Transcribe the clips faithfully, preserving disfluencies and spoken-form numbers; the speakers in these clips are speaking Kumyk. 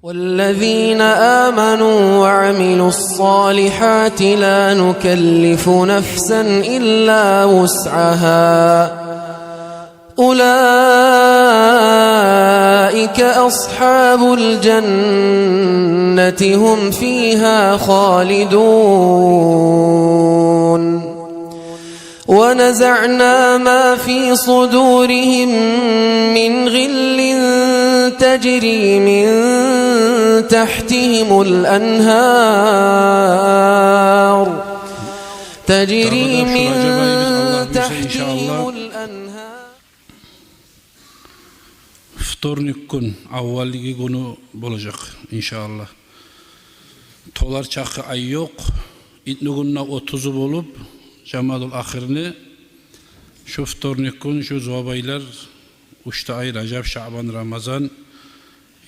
والذين آمنوا وعملوا الصالحات لا نكلف نفسا إلا وسعها أولئك أصحاب الجنة هم فيها خالدون. ونزعنا ما في صدورهم من غل تجري من تحتهم الأنهار، تجري من تحتهم الأنهار. Вторник гюн, аввалгъы гюню болажакъ, иншааллагь. Толар чакъы ай ёкъ. Итни гюнню отузу болуп, жамадул ахирни, шу вторник гюн, шу зувап айлар, уьч де ай: Ражаб, Шаъбан, Рамазан.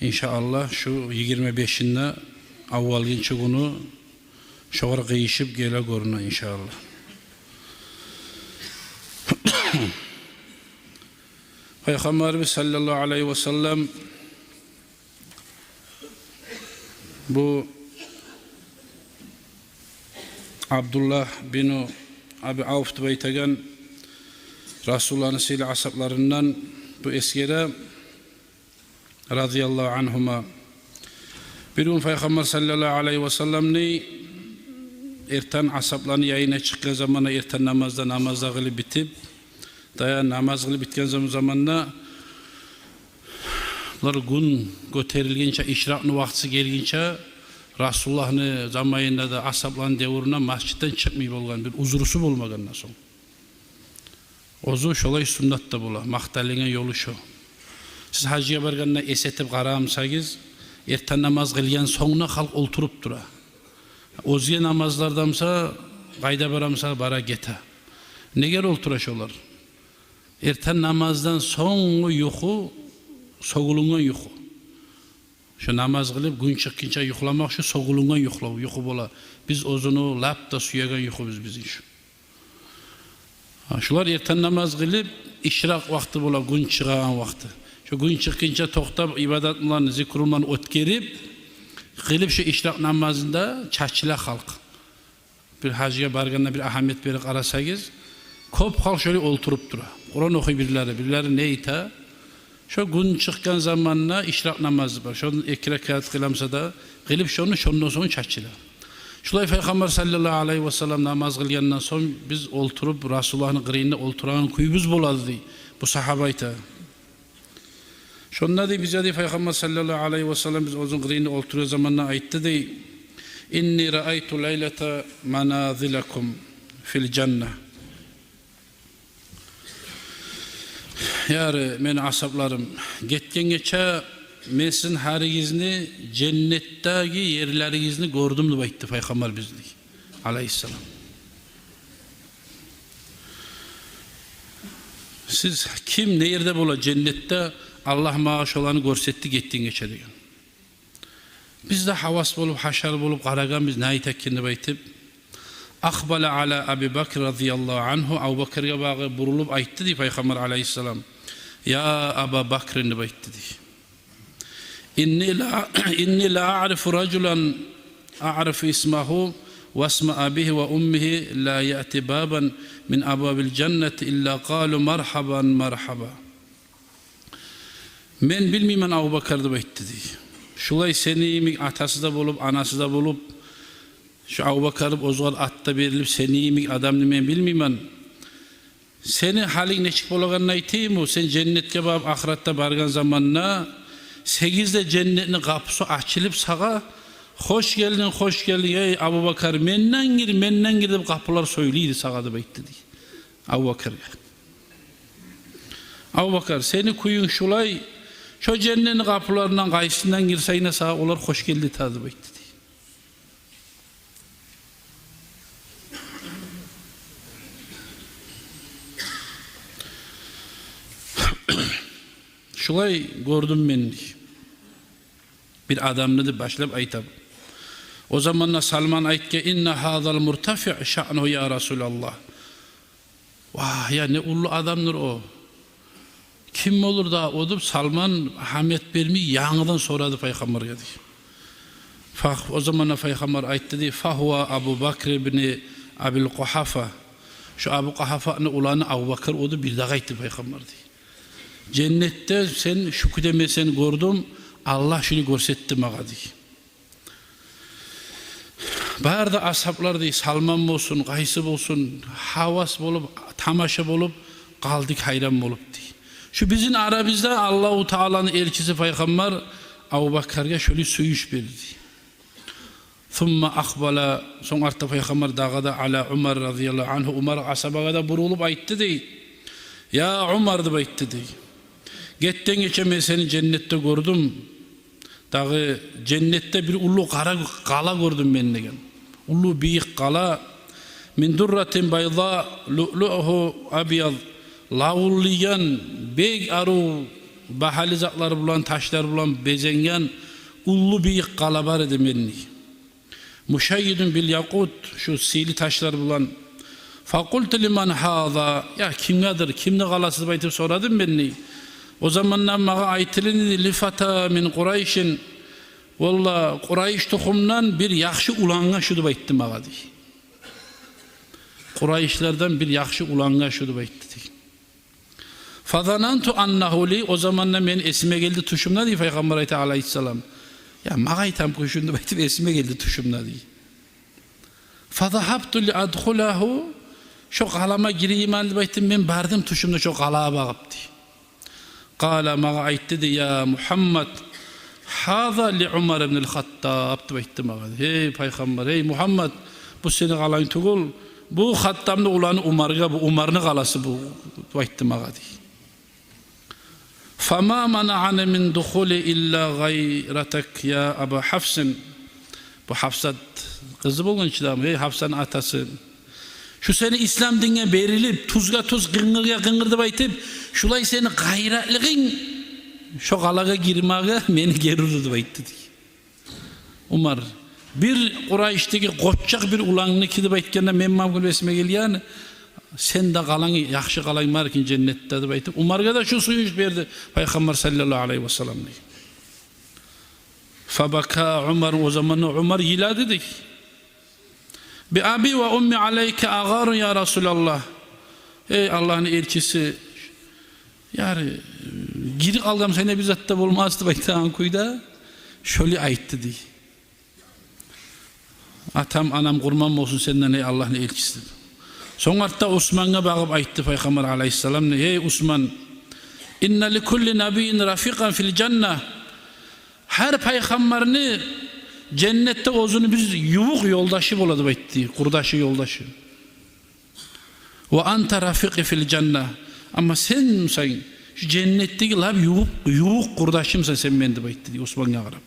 Иншааллагь, шу йигирма бешинде, аввалгъынчы гюню, шогъар къыйышып геле гёрюне, иншааллагь. Пайхаммарыбыз саллаллагьу алайгьи васаллам, бу Абдуллагь бину Аби Авф деп айтагъан Расулуллагьны сыйлы асгьабларындан, бу эсгере, разияллагьу ангьума. Бир гюн Пайхаммар саллаллагьу алайгьи васалламны эртен асгьабланы янына чыкъгъан заманда, эртен намазда, намаз да къылып битип, дая намаз къылып битген зам-, заманда, булар гюн гётерилгинче, ишракъны вакътиси гелгинче, Расулуллагьны заманында да, асгьабланы девюрюнде межитден чыкъмай болгъан, бир узрусу болмагъандан сонг. Оьзю шолай суннат да бола, макъталынгъан ёлу шо. Сиз гьажгъа баргъанда эс этип къарагъан бусагъыз, эртен намаз къылгъан сонг да халкъ олтуруп тура. Оьзге намазларда буса, къайда бара буса, бара гете. Неге олтура шолар? Эртен намаздан сонггъу юху сёгюлюнген юху. Шо намаз къылып, гюн чыкъгъынча юхламакъ, шо сёгюлюнген юхлав, юху бола. Биз оьзюню лап да сюеген юхубуз бизин шо. Гьа, шулар эртен намаз къылып, ишракъ вакъти бола, гюн чыгъагъан вакъти. Шо гюн чыкъгъынча токътап, ибадат булан, зикру булан оьтгерип, къылып, шо ишракъ намазында чачыла халкъ. Бир гьажгъа баргъанда бир агьамият берип къарасагъыз, кёп халкъ шолай олтуруп тура. Къуран охуй бирлери, бирлери не айта? Шо гюн чыкъгъан заманда ишракъ намазы бар. Шону эки ракаат къыла буса да, къылып шону, шондан сонг чачыла. Шулай Пайхаммар саллаллагьу алайгьи васаллам намаз къылгъандан сонг биз олтуруп, Расулуллагьны къырыйында олтурагъан кюйюбюз болады, дей. Бу сагьаба айта. Шонда, дей, бизге, дей, Пайхаммар саллаллагьу алайгьи васаллам, биз оьзюню къырыйында олтургъан заманда айтды, дей: «Инни раайту лайлата маназилакум фил жанна». Яри, мени асгьабларым, гетген гече мен сизин гьаригизни женнетдеги ерлеригизни гёрдюм, деп айтды Пайхаммар бизге, дей, алайгьиссалам. Сиз, ким не ерде бола женнетде, Аллагь магъа шоланы гёрсетди гетген гече, деген. Биз де гьавас болуп, гьашар болуп къарагъанбыз, не айта экен деп айтып. Акъбала ала Аби Бакр разияллагьу ангьу, Абубакргъа багъып бурулуп айтды, дей, Пайхаммар алайгьиссалам: «Я Аба Бакрин», — деп айтды, дей. «Инни ла, инни ла аърифу ражулан аърифу исмагьу ва исма абигьи ва уммигьи ла яъти бабан мин абвабил жаннати илла къалу маргьабан, маргьаба». «Мен билмеймен, Абубакр, — деп айтды, дей. — Шулай сени йимик атасы да болуп, анасы да болуп, шу Абубакр деп оьзюне ат да берилип, сени йимик адамны мен билмеймен. Сени гьалынг нечик болагъанын айтайыммы? Сен женнетге барып, ахыратда баргъан заманда сегиз де женнетни къапусу ачылып сагъа: „Хош гелдинг, хош гелдинг, эй Абубакр, менден гир, менден гир“, — деп къапулар сёйлейди сагъа, деп айтды, дей, Абубакргъа. Абубакр, сени кююнг шулай, шо женнетни къапуларындан къайсындан гирсенг де, сагъа олар хош гелди этер, деп айтды, дей. Шулай гёрдюм мен, дей, бир адамны, деп башлап айта. О заманда Салман айтгъан: «Инна гьазал муртафиъ шаънугьу, я Расулаллагь». Вагь, я не уллу адамдыр о. «Ким болур дагъы о?» — деп, Салман агьамият бермей, янгыдан сорады пайхаммаргъа, дей. Фа-, о заманда пайхаммар айтды, дей: «Фагьува Абу Бакр ибн Абил Къугьафа». Шо Абу Къугьафаны уланы Абу Бакр оду, бирдагъы айтды пайхаммар, дей. «Женнетде сен, шу кюйде мен сени гёрдюм, Аллагь шуну гёрсетди магъа», — дей. Бары да асгьаблар, дей, Салман болсун, къайсы болсун, гьавас болуп, тамаша болуп къалды, гьайран болуп, дей. Шу бизин арабызда Аллагьу Тааланы элчиси пайхаммар Абу Бакргъа шолай сююнч берди. Сумма акъбала, сонг артда пайхаммар дагъы да ала Умар разияллагьу ангьу, Умар асгьабагъа да бурулуп айтды, дей: «Я Умар, — деп айтды, дей, — гетген гече мен сени женнетде гёрдюм. Дагъы женнетде бир уллу къара къала гёрдюм мен, — деген. — Уллу бийик къала. Мин дурратин байда, луълуъугьу абяд. Лавуллайгъан, бек арив багьалы затлар булан, ташлар булан безенген уллу бийик къала бар эди мен, — дей. — Мушаййадун бил якъут, шу сыйлы ташлар булан. Факъулту: лиман гьаза? Я кимгедир, кимни къаласы?» — деп айтып сорадым мен, дей. О заманда магъа айтылынды: ли фата мин Къурайшин. «Валлагь, Къурайш тухумдан бир яхшы улангъа шу», — деп айтды магъа, дей. «Къурайшлардан бир яхшы улангъа шу», — деп айтды, дей. Фазананту аннагьу ли, о заманда мен эсиме гелди тюшюмде, дей, пайхаммар айта алайгьиссалам. «Я магъа айтамы экен шуну?» — деп айтып эсиме гелди тюшюмде, дей. Фазагьабту ли адхулагьу, шо къалама гирейим деп айтып мен бардым тюшюмде шо къалагъа багъып, дей. Къала, магъа айтды, дей: я Мугьаммад, гьаза ли Умар ибнил Хаттаб, — деп айтды магъа, дей. «Гьей пайхаммар, гьей Мугьаммад, бу сени къаланг тюгюл, бу Хаттабны уланы Умаргъа, бу Умарны къаласы бу», — деп айтды магъа, дей. Фама манаани мин духули илла гъайратак, я Аба Гьафсин. Бу Гьафсат къызы болгъан чы дагъы, гьей, Гьафсаны атасы. Шу сени ислам динге берилип, тюзге тюз, къынгыргъа къынгыр деп айтып, шулай сени къайратлыгъынг шо къалагъа гирмеге мени гери урду деп айтды, дей. Умар, бир Къурайшдеги къоччакъ бир уланныки деп айтгъанда, мен магъа эсиме гелген, сени де къаланг, яхшы къаланг бар экен женнетде деп айтып, Умаргъа да шу сююнч берди Пайхаммар саллаллагьу алайгьи васаллам, дей. Фабака Умар, о заманда Умар йылады, дей. Би аби ва умми алайка агъару, я Расулаллагь. Эй Аллагьны элчиси, яни, гирип къалгъан сени бир зат да болмас деп айтагъан кюйде шолай айтды, дей. Атам, анам къурман болсун сенден, эй Аллагьны элчиси. Сонг артда Усмангъа багъып айтды Пайхаммар алайгьиссалам, дей: эй Усман, инна ли кулли набийин рафикъан фил жанна. Гьар пайхаммарны женнетде оьзюню бир ювукъ ёлдашы бола деп айтды, къурдашы, ёлдашы. Ва анта рафикъи фил жанна. Амма сен, сен шу женнетдеги лап ювукъ, ювукъ къурдашымсан сен мени деп айтды, дей, Усмангъа къарап.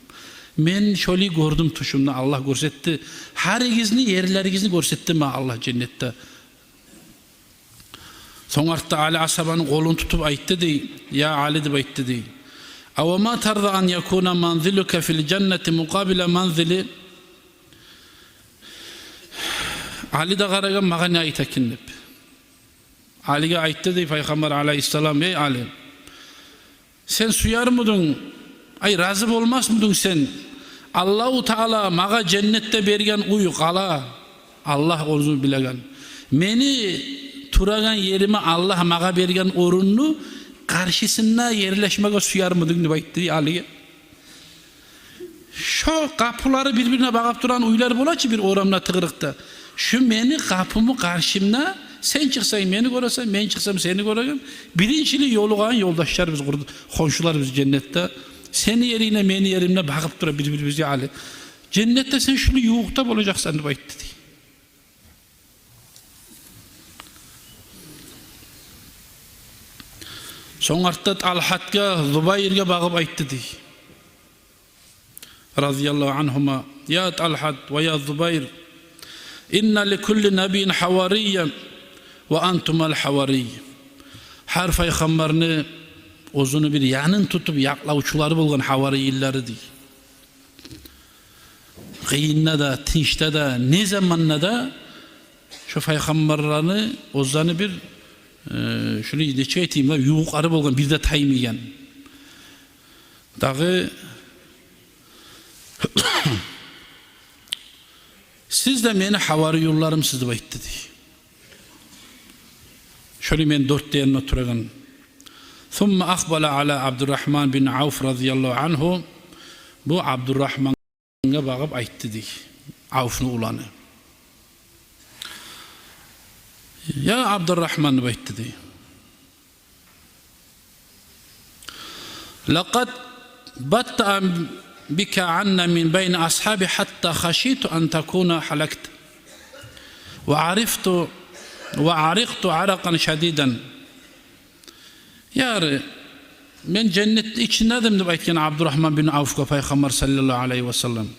Мен шолай гёрдюм тюшюмде, Аллагь гёрсетди. Гьаригизни ерлеригизни гёрсетди магъа Аллагь женнетде. Сонг артда Али асгьабаны къолун тутуп айтды, дей: я Али, деп айтды, дей. Ава ма тарда ан якуна манзилука фил жаннати мукъабила манзили. Али де къарагъан, магъа не айта экен деп. Алиге айтды, дей, Пайхаммар алайгьиссалам: эй Али, сен сюермидинг, ай, рази болмасмыдынг сен, Аллагьу Таала магъа женнетде берген уьй, къала, Аллагь оьзю билеген, мени турагъан ериме Аллагь магъа берген орунну къаршысында ерлешмеге сюермидинг деп айтды, дей, Алиге. Шо къапулары бир-бирине багъып турагъан уьйлер бола чы бир орамда, тыгъырыкъда. Шу мени къапуму къаршымда, сен чыкъсанг мени гёресен, мен чыкъсам сени гёреген. Биринчилей ёлугъагъан ёлдашларбыз, къур-, хоншуларбыз женнетде. Сени еринге, мени еримге багъып тура бир-бирибизге, Али. Женнетде сен шулай ювукъда болажакъсан деп айтды, дей. Сонг артда Талгьатгъа, Зубайргъа багъып айтды, дей, разияллагьу ангьума: я Талгьат ва я Зубайр, инна ли кулли набийин гьавариян ва антумал гьаварий. Гьар пайхаммарны оьзюню бир янын тутуп якълавчулары болгъан, гьаварийлери, дей. Къыйында да, тынчда да, не заманда да шо пайхаммарланы оьзлени бир Э, шуну нечик айтайым да, ювукълары болгъан, бир де таймайгъан. Дагъы: «Сиз де мени гьавариюлларымсыз», — деп айтды дей. Шолай мен дёрт де янына турагъан. Сумма акъбала ала Абдуррагьман бин Авф радияллагьу ангьу. Бу Абдуррагьман Абдуррагьмангъа багъып айтды дей, Авфну уланы. «Я Абдуррагьман, — деп айтды дей, — лакъад баттаа бика анна мин байни асгьаби, гьатта хашиту ан такуна гьалакта. Ва арифту, ва арикъту аракъан шадидан». «Яри, мен женнетни ичинде эдим, — деп айтгъан Абдуррагьман бин Авфгъа Пайхаммар саллаллагьу алайгьи васаллам.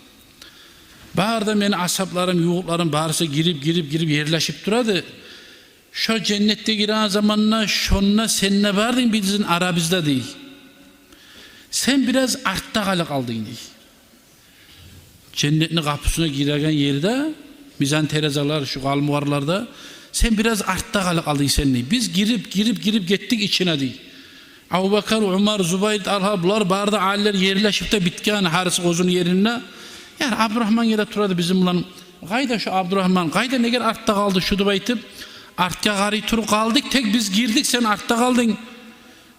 — Бары да мени асгьапларым, ювукъларым барысы гирип, гирип, гирип ерлешип турады. Шо женнетге гиреген заманда шонда сен де бардынг бизин арабызда, — дей. — Сен бираз артда къалып къалдынг, — дей. — Женнетни къапусуна гиреген ерде, мизан-терезелер, шу къалмугъарларда сен бираз артда къалып къалдынг сен, — дей. — Биз гирип, гирип, гирип гетдик ичине, — дей. — Абубакар, Умар, Зубайр, Талгьа, булар бары да алилер ерлешип де битген, гьариси оьзюню еринде. Яри, Абдуррагьман геле турады бизин булан. Къайда шу Абдуррагьман? Къайда, негер артда къалды шу?» — деп айтып, артгъа къарай туруп къалдыкъ. Тек биз гирдик, сен артда къалдынг.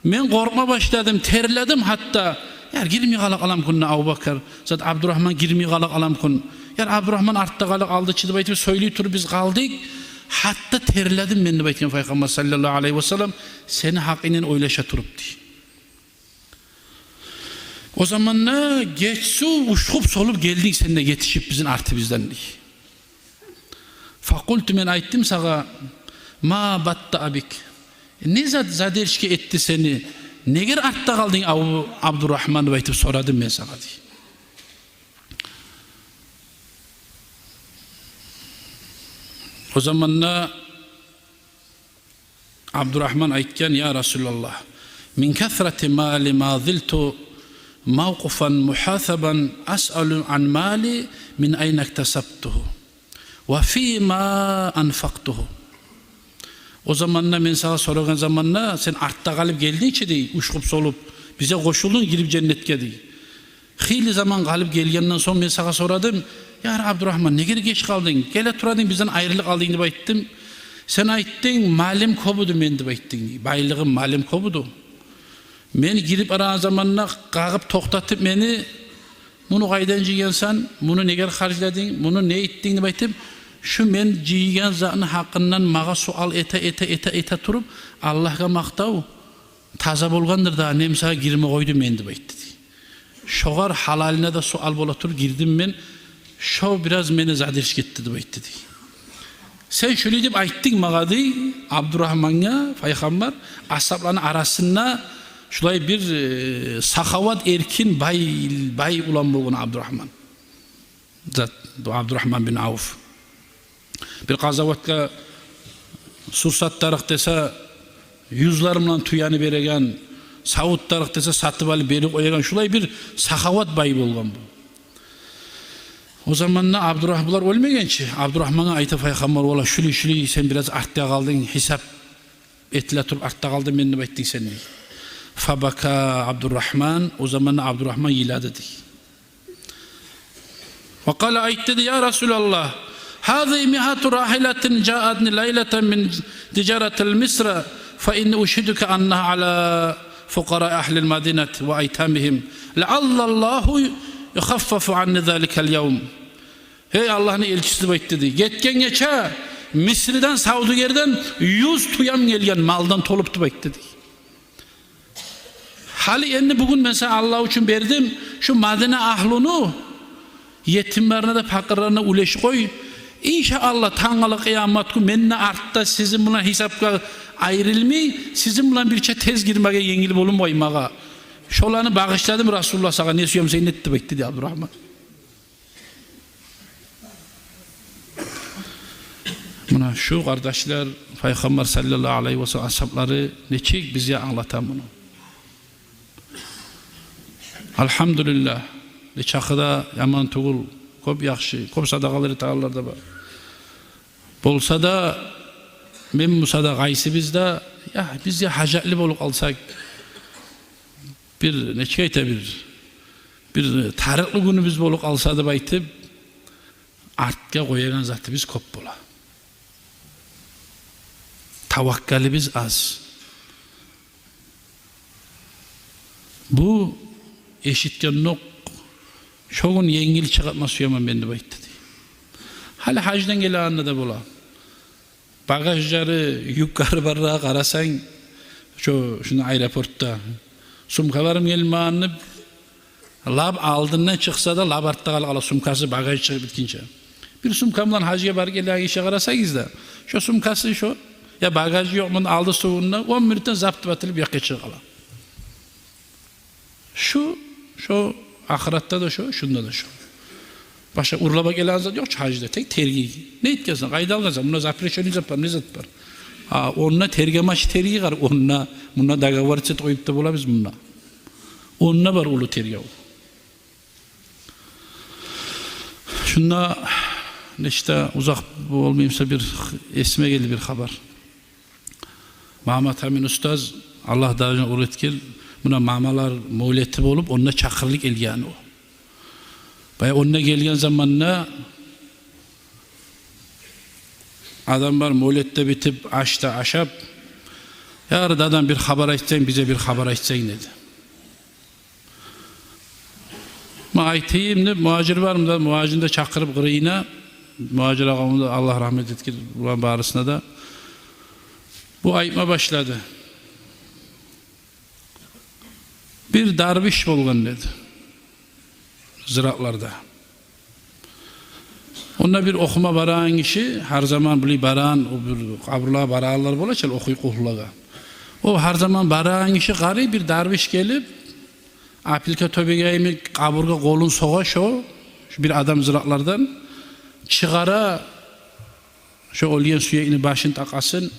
Мен къоркъма башладым, терледим гьатта. «Яр, гирмей къалып къаламы экен Абубакар, зат, Абдуррагьман гирмей къалып къаламы экен? Яр, Абдуррагьман артда къалып къалды чы», — деп айтып сёйлей туруп биз къалдыкъ. «Гьатта терледим мен, — деп айтгъан Пайхаммар саллаллагьу алайгьи васаллам, — сени гьакъынгдан ойлаша туруп», — дей. «О заманда гечсув учгъуп солуп гелдинг сен де етишип бизин артыбыздан», — дей. «Факъулту, мен айтдым сагъа: ма баттаа бик? Не зат задержка этди сени? Негер артда къалдынг, Абу, Абдуррагьман?» — деп айтып сорадым мен сагъа, — дей. О заманда Абдуррагьман айтгъан: «Я Расулаллагь, мин касрати мали ма зилту мавкъуфан мугьасабан асъалу ан мали мин айна иктасабтугьу ва фима анфакътугьу». «О заманда мен сагъа сорагъан заманда, сен артда къалып гелдинг чи, — дей, — учгъуп солуп, бизге къошулдунг, гирип женнетге», — дей. «Хыйлы заман къалып гелгенден сонг мен сагъа сорадым: яр Абдуррагьман, негер геч къалдынг? Геле турадынг, бизден айрылып къалдынг», — деп айтдым. «Сен айтдынг: малым кёп эди мени, — деп айтдынг, — байлыгъым, малым кёп эди. Мен гирип барагъан заманда къагъып токътатып мени: муну къайдан жыйгъансан, муну негер харжладынг, муну не этдинг?» — деп айтып, шу мен жыйгъан затны гьакъындан магъа суал эте, эте, эте, эте туруп, Аллагьгъа макътав, таза болгъандыр дагъы, нем сагъа гирме къойду мени, — деп айтды, — дей. — Шогъар гьалалына да суал бола туруп гирдим мен. Шо бираз мени задержка этди, — деп айтды, — дей. — Сен шулай деп айтдынг магъа, — дей, — Абдуррагьмангъа Пайхаммар, асгьапланы арасында шулай бир, э, сахават, эркин, бай, бай улан болгъан Абдуррагьман. Зат, бу Абдуррагьман бин Авф. Бир къазаватгъа сурсат тарыкъ десе, юзлер булан тюени береген, савут тарыкъ десе, сатып алып берип къоягъан, шулай бир сахават бай болгъан бу. О заманда Абдуррагь-, булар оьлмеген чи, Абдуррагьмангъа айта Пайхаммар: «Валлагь, шулай, шулай, сен бираз артда къалдынг, гьисап этиле туруп артда къалдым мен, — деп айтдынг сен», — дей. Фабака Абдуррагьман, о заманда Абдуррагьман йылады, — дей. Ва къала, айтды дей: «Я Расулаллагь, гьазигьи мигьату рагьилатин жаатни лайлатан мин тижаратил Мисра, фа инни ушгьидука аннагьа ала фукъараи агьлил Мадинати ва айтамигьим, лааллаллагьа юхаффифу анни заликал явм». «Гьей Аллагьны элчиси, — деп айтды дей, — гетген гече Мисриден, Савдюгерден юз тюем гелген, малдан толуп», — деп айтды дей. «Гьали энди бугюн мен сагъа Аллагь учун бердим, шу Мадина агьлюню етимлерине де, пакъырларына уьлешип къой. Иншааллагь, тангала къыямат гюн мен де артда сизин булан гьисапгъа айрылмай, сизин булан бирче тез гирмеге енгил болуп къой магъа. Шоланы багъышладым, Расулуллагь, сагъа, не сюемсен эт», — деп айтды дей Абдуррагьман. Муна шу, къардашлар, Пайхаммар саллаллагьу алайгьи ва саллам асгьаплары нечик бизге англата муну. Альгьамдулиллагь, нечакъы да яман тюгюл, кёп яхшы, кёп садакъалар этегенлер де бар. Болса да, Мен буса да, къайсыбыз да, я, бизге гьажатлы болуп къалса, бир, нечик айта, бир, бир тарыкълы гюнюбюз болуп къалса деп айтып, артгъа къоягъан затыбыз кёп бола. Таваккалыбыз аз. Бу эшитгендокъ, шо гюн енгил чыгъып къалма сюемен мен деп айтды дей. Гьали гьаждан гелегенде де бола. Багажлары, юклары барлагъа къарасанг, шо, шуну аэропортда, сумкаларым гелмеген деп, лап алдындан чыкъса да, лап артда къалып къала сумкасы, багажы чыгъып битгинче. Бир сумка булан гьажгъа барып гелеген гишиге къарасагъыз да, шо сумкасы шо, я багажы ёкъ, мунда алды сугъунда, он минутдан зап деп атылып якъгъа чыгъып къала. Шу, шо ахыратда да шо, шунда да шо. Башгъа урлап гелеген зат ёкъ чу гьажда, тек тергей. Не этгенсен, къайда алгъансан, мунда запрещённый зат бар, не зат бар? А, онда тергемечи тергей, къара, онда, мунда договориться этип къоюп да болабыз мунда. Онда бар уллу тергев. Шунда, нечик де узакъ болмайым буса, бир эсиме гелди бир хабар. Магьаммат Амин устаз, Аллагь даражасын оьр этгир, муна мамалар мавлети болуп, онда чакъырылып гелген о. Баягъы онда гелген заманда адамлар мавлет де битип, аш да ашап, «Я, дадам, бир хабар айтсанг, бизге бир хабар айтсанг», — деди. «Ма айтайым», — деп, мугьажир бармы да, мугьажирни де чакъырып къырыйына, мугьажир агъамны да, Аллагь рагьмат этгир буланы барысына да. Бу айтма башлады. Бир дарвиш болгъан, деди, Зыратларда. Онда бир охума барагъан гиши, гьар заман булай барагъан, о бир къабурлагъа барагъанлар бола чы, охуй къуллагъа. О гьар заман барагъан гиши, къарай, бир дарвиш гелип, апилка тёбегейми къабургъа къолун согъа шо, шо бир адам Зыратлардан, чыгъара шо оьлген сюекни башын, такъасын,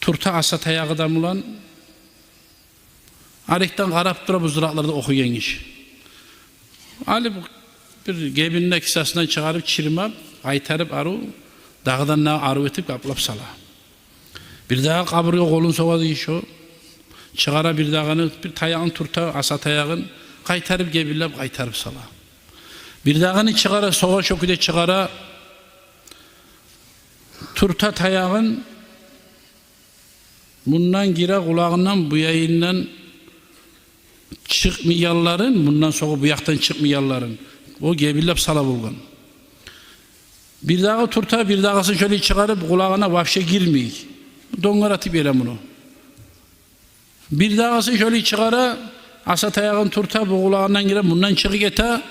турта аса таягъы да булан, арекден къарап тура бу Зыратларда охуйгъан гиши. Алып бир гебинде кисасындан чыгъарып, чырмап, къайтарып арив, дагъыдан дагъы арив этип къаплап сала. Бирдагъы къабургъа къолун согъа дей шо. Чыгъара бирдагъыны, бир таягъын турта, аса таягъын, къайтарып гебинлеп, къайтарып сала. Бирдагъыны чыгъара, согъа, шо кюйде чыгъара, турта таягъын, мундан гире къулагъындан, буягъындан чыкъмайгъанларын, мундан согъа буякъдан чыкъмайгъанларын, о гебинлеп сала болгъан. Бирдагъы турта, бирдагъысын шолай чыгъарып, къулагъына вообще гирмей. Донгаратып йибере муну. Бирдагъысын шолай чыгъара, аса таягъын турта, бу къулагъындан гире, мундан чыгъып гете.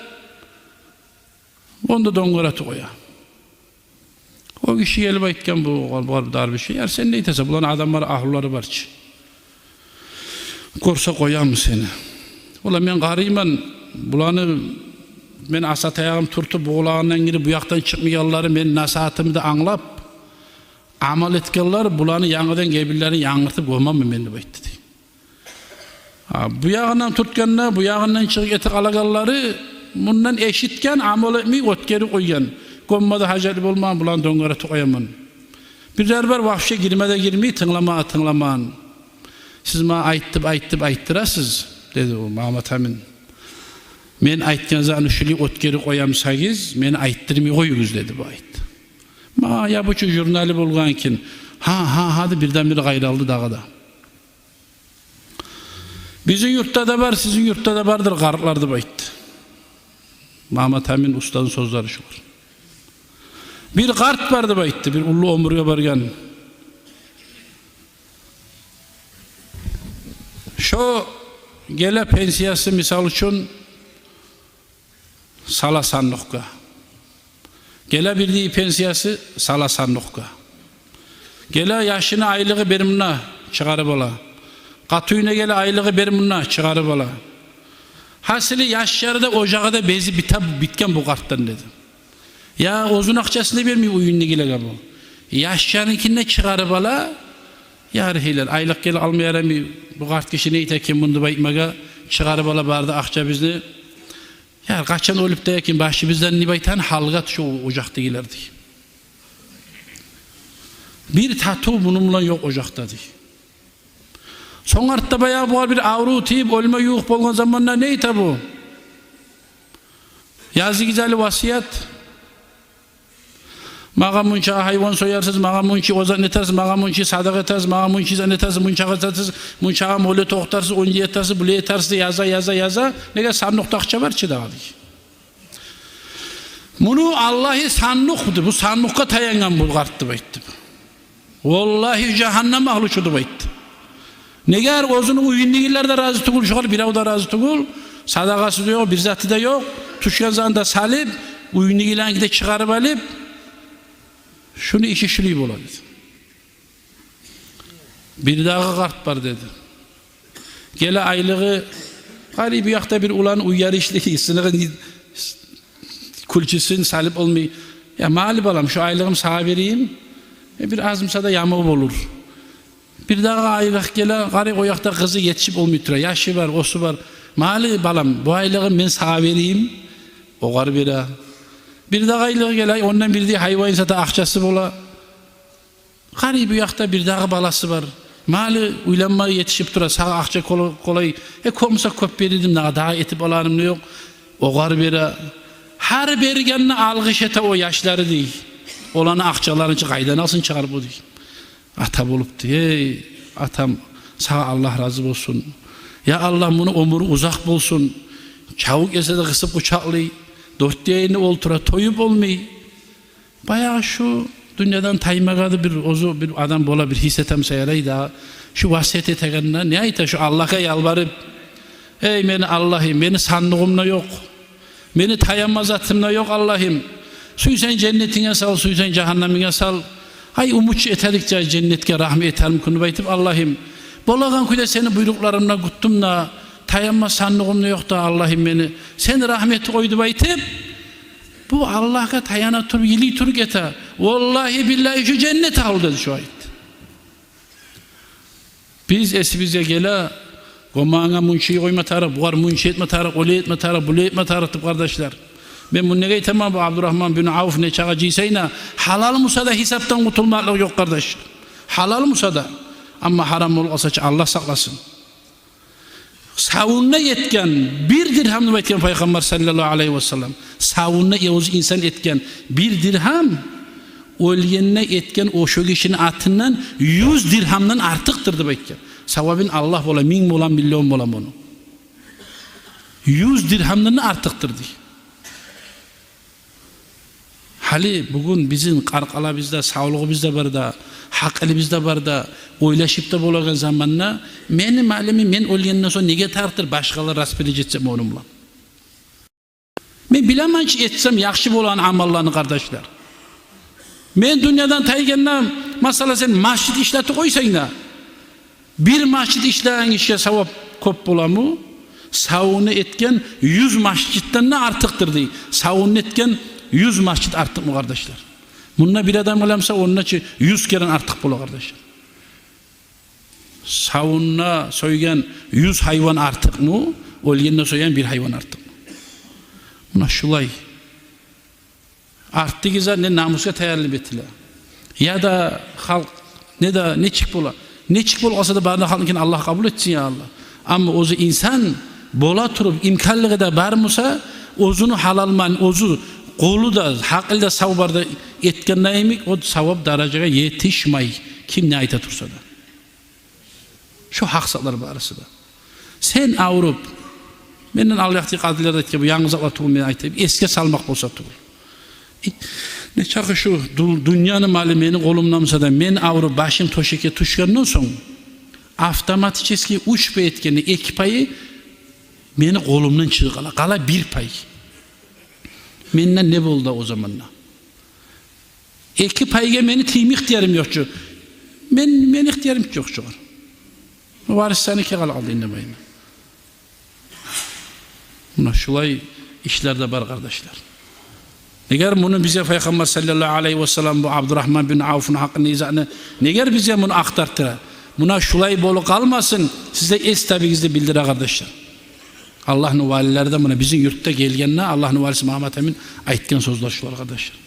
Ону да донгаратып къоя. О гиши гелип айтгъан бу, бу дарвишге: «Яр, сен не этесен, буланы адамлары, агьлюлери бар чы. Гёрсе къоямы сени?» «Валлагь, мен къарайман, буланы, мен аса таягъым туртуп, бу къулагъындан гирип, буякъдан чыкъмайгъанлары, мени насигьатымны да англап, амал этгенлер, буланы янгыдан гебинлерин янгыртып гёмемен мен», — деп айтды дей. А, буягъындан туртгъанда, буягъындан чыгъып гетип къалагъанлары, мундан эшитген, амал этмей, оьтгерип къойгъан. Гёмме де гьажатлы болмагъан, буланы донгаратып къояман. Бирлер бар, вообще гирме де гирмей, тынглама да тынгламагъан. «Сиз магъа айтып, айтып, айтдырасыз, — деди о Магьаммат Амин. — Мен айтгъан затны шулай оьтгерип къоямсагъыз, мени айтдырмай къоюгъуз», — деди бу, айтды. «Ма, я бу чу журналы болгъан экен. Гьа, гьа, гьа», — деп, бирден-бир къайралды дагъы да. «Бизин юртда да бар, сизин юртда да бардыр къартлар», — деп айтды. Магьаммат Амин устазны сёзлери шулар. «Бир къарт бар, — деп айтды, — бир уллу оьмюрге баргъан. Шо геле пенсиясы, мисал учун, сала сандыкъгъа. Геле бирдагъы пенсиясы, сала сандыкъгъа. Геле яшыны айлыгъы бир мунда, чыгъарып ала. Къатыны геле, айлыгъы бир мунда, чыгъарып ала. Гьасили, яшлары да, ожагъы да безип битип битген бу къартдан», — деди. Я оьзюню акъчасын да бермей уьюндегилеге бу. Яшларыныкин де чыгъарып ала. Яр гьейлер, айлыкъ геле алмай ярамай, бу къарт гиши не эте экен муну деп айтмагъа, чыгъарып ала бары да акъчабызны. Яр, къачан оьлюп де экен башыбыздан деп айтагъан гьалгъа тюше о ожакъдагъылар дей. Бир татыв муну булан ёкъ ожакъда, дей. Сонг артда баягъы бугъар бир аврув тийип, оьлме ювукъ болгъан заманда не айта бу? Языгъыз гьали васият. Магъа мунча гьайван соярсыз, магъа мунча о затны этерсиз, магъа мунча садагъа этесиз, магъа мунча затны этесиз, мунча этесиз, мунча мавлет охутарсыз, онча этесиз, булай этесиз деп яза, яза, яза. Неге, сандукъда акъча бар чы дагъы, дей. Муну Аллагьы сандукъ, дей, бу сандукъгъа таянгъан бу къарт деп айтды. Валлагьи, жагьаннам агьлю шу деп айтды. Неге, оьзюню уьюндегилер де рази тюгюл, шогъар бирев де рази тюгюл, садагъасы да ёкъ, бир заты да ёкъ. Тюшген затны да салып, уьюндегилеринки де чыгъарып алып, шуну иши шулай бола, деди. Бирдагъы къарт бар, деди. Геле айлыгъы, къарай, бу якъда бир улан уяр ишлей, сыныгъын, кюлчюсюн салып болмай. Я, майли, балам, шу айлыгъым сагъа берейим. Э, бир аз буса да ямав болур. Бирдагъы айлыкъ геле, къарай, о якъда къызы етишип болмай тура, яшы бар, осу бар. Майли, балам, бу айлыгъым мен сагъа берейим. Огъар бере. Бирдагъы айлыкъ геле, ондан бирдагъы гьайван сата, акъчасы бола. Къарай, бу якъда бирдагъы баласы бар. Майли, уьйленмеге етишип тура, сагъа акъча къол-, къолай. Э, кёп буса кёп бередим, дагъы, дагъы этип аларым да ёкъ. Огъар бере. Гьар бергенде алгъыш эте о яшлары, дей. Оланы акъчаларын чы къайдан алсын чыгъар бу, дей. Ата болуп, дей. Эй, атам, сагъа Аллагь рази болсун. Я Аллагь, муну оьмюрю узакъ болсун. Чавукъ эсе де къысып къучакълай. Дёрт де еринде олтура, тоюп болмай. Баягъы шу дюньядан таймагъа да бир оьзю бир адам бола, бир гьис этемсе ярай да, шу васият этегенде не айта, шу Аллагьгъа ялбарып: «Эй мени Аллагьым, мени сандугъум да ёкъ, мени таянма затым да ёкъ, Аллагьым. Сюйсенг женнетинге сал, сюйсенг жагьаннамынга сал. Ай, умут этедик чи женнетге, рагьмат этермисен?» – деп айтып, Аллагьым, болагъан кюйде сени буйрукъларынгны кютдюм де, таянма сандугъум да ёкъ да, Аллагьым, мени сени рагьматынг къой деп айтып, бу Аллагьгъа таяна туруп, йылай туруп эте. Валлагьи, биллагьи, шу женнет агьлю, деди, шу айтды. Биз эсибизге геле, гёмегенге мунча къойма тарыкъ, бугъар мунча этме тарыкъ, олай этме тарыкъ, булай этме тарыкъ деп, къардашлар. Мен муну неге айтаман, бу Абдурагьман бин Авф нечакъы жыйса да, гьалал буса да гьисапдан къутулмакълыкъ ёкъ, къардаш. Гьалал буса да. Амма гьарам болуп къалса чы, Аллагь сакъласын. Савунда этген бир диргьам деп айтгъан Пайхаммар саллаллагьу алайгьи васаллам. Савунда оьзю инсан этген бир диргьам оьлгенде этген о шо гишини атындан юз диргьамдан артыкъдыр деп айтгъан. Савабын Аллагь бола, минг бола, миллион бола муну. Юз диргьамдан артыкъдыр, дей. Гьали бугюн бизин къаркъарабыз да, савлугъубуз да бар да, гьакъылыбыз да бар да, ойлашып да болагъан заманда, мени малымны мен оьлгенден сонг неге тарыкъдыр башгъалар распоряжаться этме ону булан? Мен билемен чи этсем яхшы болагъан амалланы, къардашлар. Мен дюньядан тайгъанда, масала, сен межит ишлетип къойсанг да, бир межит ишлеген гишиге савап кёп боламы? Савунда этген юз межитден де артыкъдыр, дей. Савунда этген юз межит артыкъмы, къардашлар? Мунда бир адам къыламса, онда чы юз керен артыкъ бола, къардашлар. Савунда сойгъан юз гьайван артыкъмы, оьлгенде сойгъан бир гьайван артыкъмы? Муна шулай. Артдагъы зат не намусгъа таянып этиле, яда халкъ, не де нечик бола. Нечик болуп къалса да, барын да халкъныкин Аллагь къабул этсин, я Аллагь. Амма оьзю инсан бола туруп, имканлыгъы да бар буса, оьзюню гьалал мал, оьзю къолу да, гьакъылы да сав барда этгенде йимик, о савап даражагъа етишмей, ким не айта турса да. Шо гьакъ затлар барысы да. Сен авруп, менден ал якъдагъы къадилер де айтгъан, бу янгы затлар тюгюл мен айтайым, эсге салмакъ болса тюгюл. Э, нечакъы шу ду-, дюньяны малы мени къолумда буса да, мен авруп, башым тёшекге тюшгенден сонг, автоматически уьч пай этгенде эки пайы мени къолумдан чыгъып къала, къала бир пай. Менден не болду о заманда? Эки пайгъа мени тийме ихтиярым ёкъ чу. Мен, мени ихтиярым ёкъ чу огъар. Варислериники къала къалды инде бу йимик. Муна шулай ишлер де бар, къардашлар. Эгер муну бизге Пайхаммар саллаллагьу алайгьи васаллам, бу Абдурагьман бин Авфну гьакъында изагьны, эгер бизге муну ахтартдыра, муна шулай болуп къалмасын, сиз де эс табыгъыз деп билдире, къардашлар. Аллагьны валилери де муна бизин юртда гелгенде, Аллагьны валиси Магьаммат Амин айтгъан сёзлер шулар, къардашлар.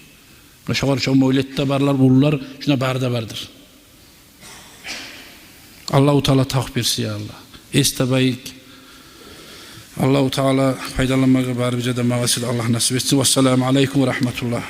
Шогъар шо мавлетде барлар, уллулар, шунда бары да бардыр. Аллагьу Таала тавпикъ берсин, я Аллагь. Эс табайыкъ. Аллагьу Таала пайдаланмагъа барыбызгъа да магъасил Аллагь насип этсин. Вассаламу алейкум ва рагьматуллагь.